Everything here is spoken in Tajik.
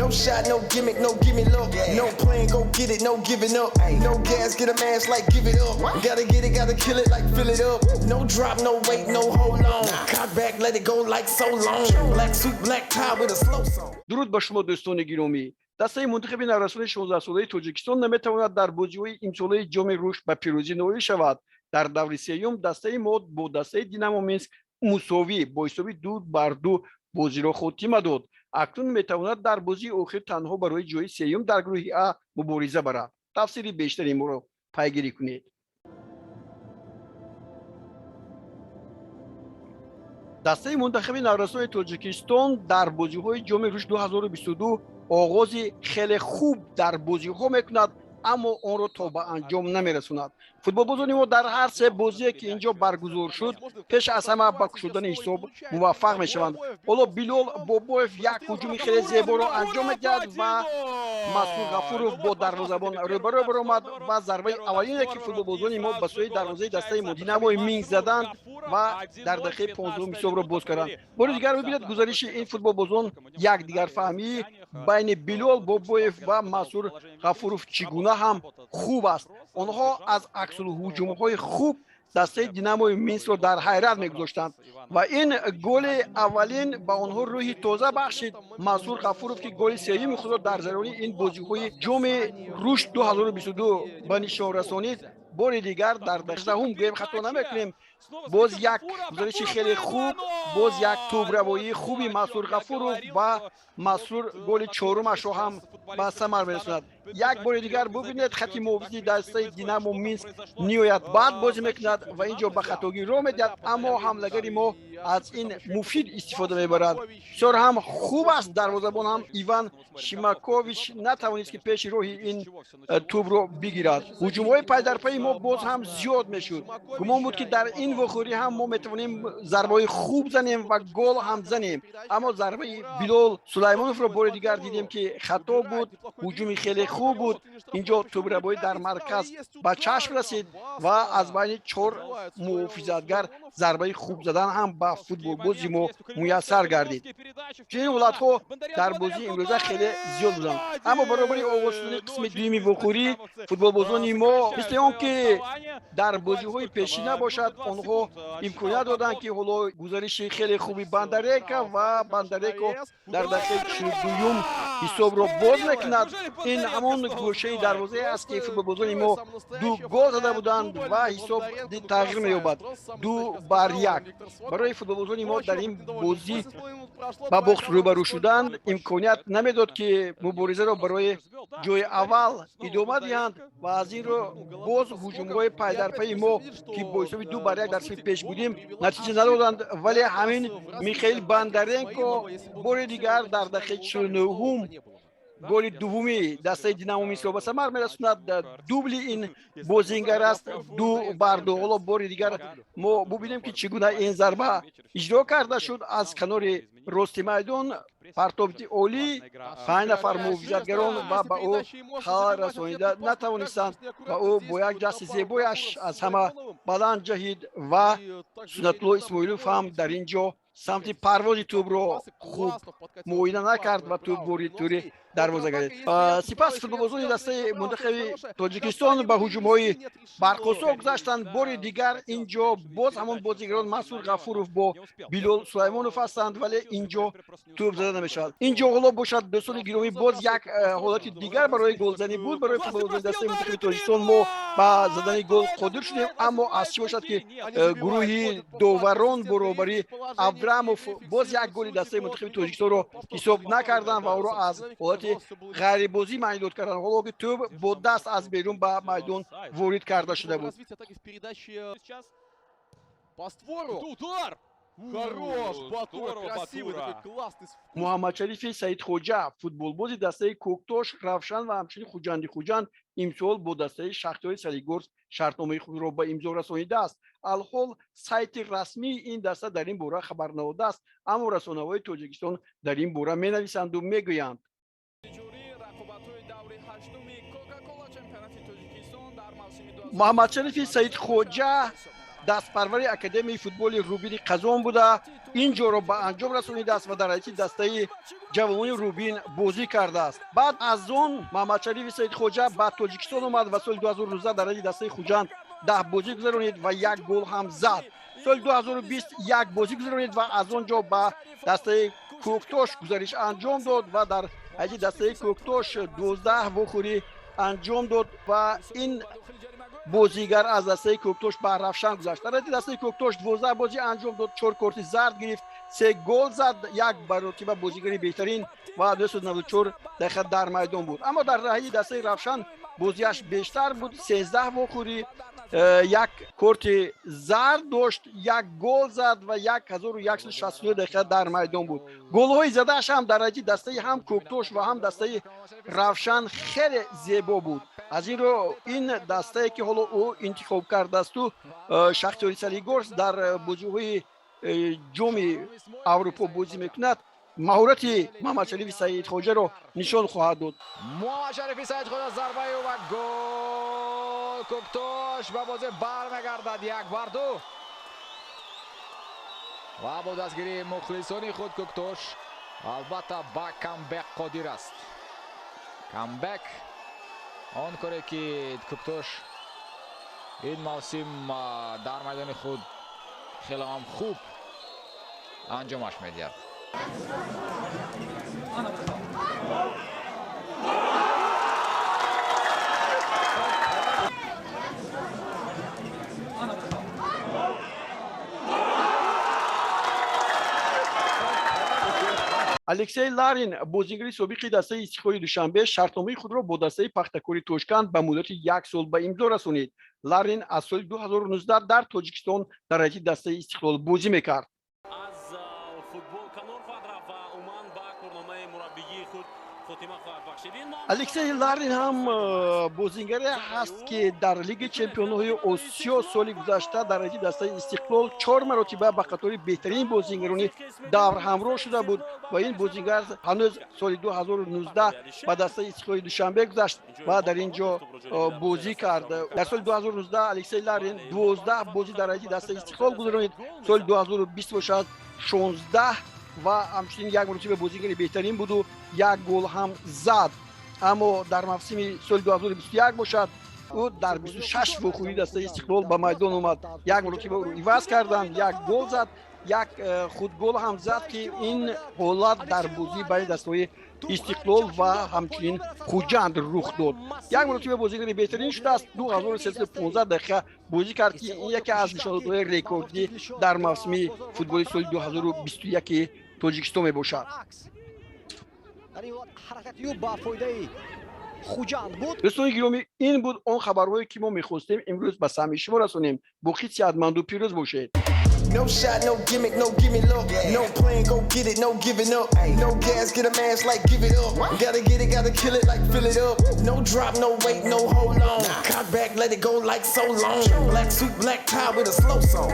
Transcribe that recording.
No shot, no gimmick, no give me look. No plan, go get it, no giving up. No gas, get a mask like give it up. Gotta get it, gotta kill it like fill it up. No drop, no wait, no hold on. Cock back, let it go like so long. Black suit, black tie with a slow song. Дуруд ба шумо, дӯстони гиромӣ. Дастаи мунтахаби наврасони 16-солаи Тоҷикистон наметавонад дар бозиҳои имсолаи Ҷоми Рушд ба пирӯзӣ ноил шавад. Дар даври сеюм дастаи мо бо дастаи Динамо Минск мусовӣ бо ҳисоби 2-2 бозиро хотима дод. Акнун метавонад дар бозии охир танҳо барои ҷои сеюм дар гурӯҳи А мубориза барад. Тафсири бештари моро пайгирӣ кунед. Дастаи мунтахаби наврасони Тоҷикистон дар бозиҳои Ҷоми Рушд 2022 оғози хеле хуб дар бозиҳо мекунад, аммо онро то ба анҷом намерасонад. Футболбозони мо дар ҳар се бозие, ки ин ҷо баргузор шуд, пеш аз ҳама ба кушодани ҳисоб муваффақ мешаванд. Ҳоло Билол Бобоев як ҳуҷуми хеле зеборо анҷом медиҳад ва Масур Ғафуров бо дарвозабон рӯбарӯ баромад ва зарбаи аввалине, ки футболбозони мо ба сӯи дарвозаи дастаи Динамои Минск заданд ва дар дақиқаи 15-ум ҳисобро боз карданд. Бори дигар бибинед гузариши ин футболбозон, якдигарфаҳмии байни Билол Бобоев ва Масур Ғафуров чӣ гуна ҳам хуб аст. Онҳо аз аксулҳуҷумҳои хуб дастаи Динамои Минскро дар ҳайрат мегузоштанд ва ин голи аввалин ба онҳо рӯҳи тоза бахшид. Мансур Ғафуров, ки голи сеюми худро дар ҷараёни ин бозиҳои Ҷоми Рушд 2022 ба нишон расонид, бори дигар дар 18-ум, гӯем хато намекунем, боз як гузариши хеле хуб, боз як тӯбравоии хуби Мансур Ғафуров ва Мансур голи чорумашро ҳам ба самар мерасонад. Як бори дигар бубинед, хати муҳофизи дастаи Динамо Минск ниҳоят бад бозӣ мекунад ва ин ҷо ба хатогӣ роҳ медиҳад, аммо ҳамлагари мо аз ин муфид истифода мебарад. Бисёр ҳам хуб аст. Дарвозабон ҳам Иван Шимакович натавонист, ки пеши роҳи ин тӯбро бигирад. Ҳуҷумҳои пайдарпайи мо боз ҳам зиёд мешуд. Гумон буд, ки дар ин вохӯрӣ ҳам мо метавонем зарбаҳои хуб занем ва гол ҳам занем, аммо зарбаи Билол Сулаймоновро бори дигар дидем, ки хато буд. Ҳуҷуми хеле хуб буд. Инҷо тӯбрабоӣ дар марказ ба чашм расид ва аз байни чор муҳофизатгар зарбаи хуб задан ҳам ба футболбози мо муяссар гардид. Чунин ҳолатҳо дар бозии имрӯза хеле зиёд буданд, аммо баробари оғоз шудани қисми дуюми вохӯрӣ футболбозони мо, мисли он ки дар бозиҳои пешина бошад, онҳо имконият доданд, ки ҳоло гузариши хеле хуби Бандарека ва Бандареко дар дақиқаи 42-юм ҳисобро боз мекунад. Ин ҳамон гӯшаи дарвозае аст, ки футболбозони мо ду гол зада буданд ва ҳисоб тағйир меёбад, 2-1. Барои футболбозони мо дар ин бозӣ ба бохт рӯбарӯ шудан имконият намедод, ки муборизаро барои ҷои аввал идома диҳанд ва аз ин рӯ боз ҳуҷумҳои пайдарпайи мо, ки бо ҳисоби 2-1 дар сафи пеш будем, натиҷа надоданд. Вале ҳамин Михаил Бандаренко бори дигар дар дақиқаи 49-ум голи дуввуми дастаи Динамо Минскро ба самар мерасонад. Дубли ин бозингар аст, 2-2. Ҳоло бори дигар мо бубинем, ки чӣ гуна ин зарба иҷро карда шуд. Аз канори рости майдон партоби олӣ, панҷ нафар муҳофизатгарон ва ба ӯ халал расонида натавонистанд ва ӯ бо як ҷасти зебояш аз ҳама баланд ҷаҳид ва Суннатулло Исмоилов ҳам дар ин ҷо самти парвози тӯбро хуб муоина накард ва тӯб ворид тури дарвоза гардид. Сипас футболбозони дастаи мунтахаби Тоҷикистон ба ҳуҷумҳои барқосо гузаштанд. Бори дигар ин ҷо боз ҳамон бозигарон Мансур Ғафуров бо Билол Сулаймонов ҳастанд, вале ин ҷо тӯб зада намешавад. Ин ҷо ҳоло бошад, дӯстони гиромӣ, боз як ҳолати дигар барои голзанӣ буд барои футболбозони дастаи мунтахаби Тоҷикистон. Мо ба задани гол қодир шудем, аммо аз чӣ бошад, ки гурӯҳи доварон баробари Абрамов боз як голи дастаи мунтахаби Тоҷикистонро ҳисоб накарданд ва ӯро аз ҳолати ғайрибозӣ маънидод карданд, ҳоло ки тӯб бо даст аз берун ба майдон ворид карда шуда буд. Муҳаммадшарифи Саидхоҷа, футболбози дастаи Кӯктош, Равшан ва ҳамчунин Хуҷанди Хуҷанд, имсол бо дастаи Шахтёри Солигорск шартномаи худро ба имзо расонидааст. Алҳол сайти расмии ин даста дар ин бора хабар надодааст, аммо расонаҳои Тоҷикистон дар ин бора менависанду мегӯянд. Муҳаммадшарифи Саидхоҷа Дастпарвари Академияи футболи Рубини Қазон буда, ин ҷоро ба анҷом расонидааст ва дар ҳайати дастаи ҷавонони Рубин бозӣ кардааст. Баъд аз он Муҳаммадшарифи Саидхоҷа ба Тоҷикистон омад ва соли 2019 дар ҳайати дастаи Хуҷанд 10 бозӣ гузаронид ва як гол ҳам зад. Соли 2020 як бозӣ гузаронид ва аз он ҷо ба дастаи Кӯктош гузариш анҷом дод ва дар ҳайати дастаи Кӯктош 12 вохӯрӣ анҷом дод ва ин бозигар аз дастаи Кӯктош ба Равшан гузашт. Дар ҳайати дастаи Кӯктош 12 бозӣ анҷом дод, чор корти зард гирифт, се гол зад, як маротиба бозигари беҳтарин ва 294 дақиқа дар майдон буд. Аммо дар ҳайати дастаи Равшан бозиаш бештар буд: 13 вохӯрӣ, як корти зард дошт, як гол зад ва 1169 дақиқа дар майдон буд. Голҳои задааш ҳам дар ҳайати дастаи ҳам Кӯктош ва ҳам дастаи Равшан хеле зебо буд. Аз ин рӯ ин дастае, ки ҳоло ӯ интихоб кардаасту, Шахтёри Солигорск, дар бозиҳои Ҷоми Аврупо бозӣ мекунад, маҳорати Муҳаммадшарифи Саидхоҷаро нишон хоҳад дод. Муҳаммадшарифи Саидхоҷа, зарбаи ва гол! Кӯктош ба бозӣ бармегардад, 1-2, ва бо дастгирии мухлисони худ Кӯктош албатта ба камбек қодир аст. Камбек, он коре ки Кӯктош ин мавсим дар майдони худ хеле ҳам хуб анҷомаш медиҳад. Алексей Ларин, бозигари собиқи дастаи Истиқлоли Душанбе, шартномаи худро бо дастаи Пахтакори Тошканд ба муддати як сол ба имзо расонид. Ларин аз соли 2019 дар Тоҷикистон дар ҳайати дастаи Истиқлол бозӣ мекард. Аз футбол канор хоҳад рафт ва умуман ба корномаи мураббигии худ хотима хоҳад бахшид. Алексей Ларин ҳам бозигаре ҳаст, ки дар Лигаи чемпионҳои Осиё соли гузашта дар ҳайати дастаи Истиқлол чор маротиба ба қатори беҳтарин бозигарони давр ҳамроҳ шуда буд ва ин бозигар ҳанӯз соли 2019 ба дастаи Истиқлоли Душанбе гузашт ва дар ин ҷо бозӣ кард. Дар соли 2019 Алексей Ларин 12 бозӣ дар ҳайати дастаи Истиқлол гузаронид, соли 2020 бошад, 16 ва ҳамчунин як маротиба бозигари беҳтарин буду як гол ҳам зад. Аммо дар мавсими соли 2021 бошад, ӯ дар 26 вохӯрии дастаи Истиқлол ба майдон омад, як маротиба ӯро иваз карданд, як гол зад, як худгол ҳам зад, ки ин ҳолат дар бозии байни дастаҳои Истиқлол ва ҳамчунин Хуҷанд рух дод. Як маротиба бозигари беҳтарин шудааст, 2315 дақиқа бозӣ кард, ки ин яке аз нишондодҳои рекордӣ дар мавсими футболи соли 2021 Тоҷикистон мебошад. Дар ин ҳолат ҳаракати ӯ ба фоидаи Хуҷанд буд. Дӯстони гиромӣ, ин буд он хабарҳое, ки мо мехостем имрӯз ба самъи шумо расонем. Боқӣ сиҳатманду пирӯз бошед. No shot, no gimmick, no gimme look. No plan, go get it, no giving up. No gas, get a mask like give it up. Gotta get it, gotta kill it like fill it up. No drop, no wait, no hold on. Cock back, let it go like so long. Black suit, black tie with a slow song.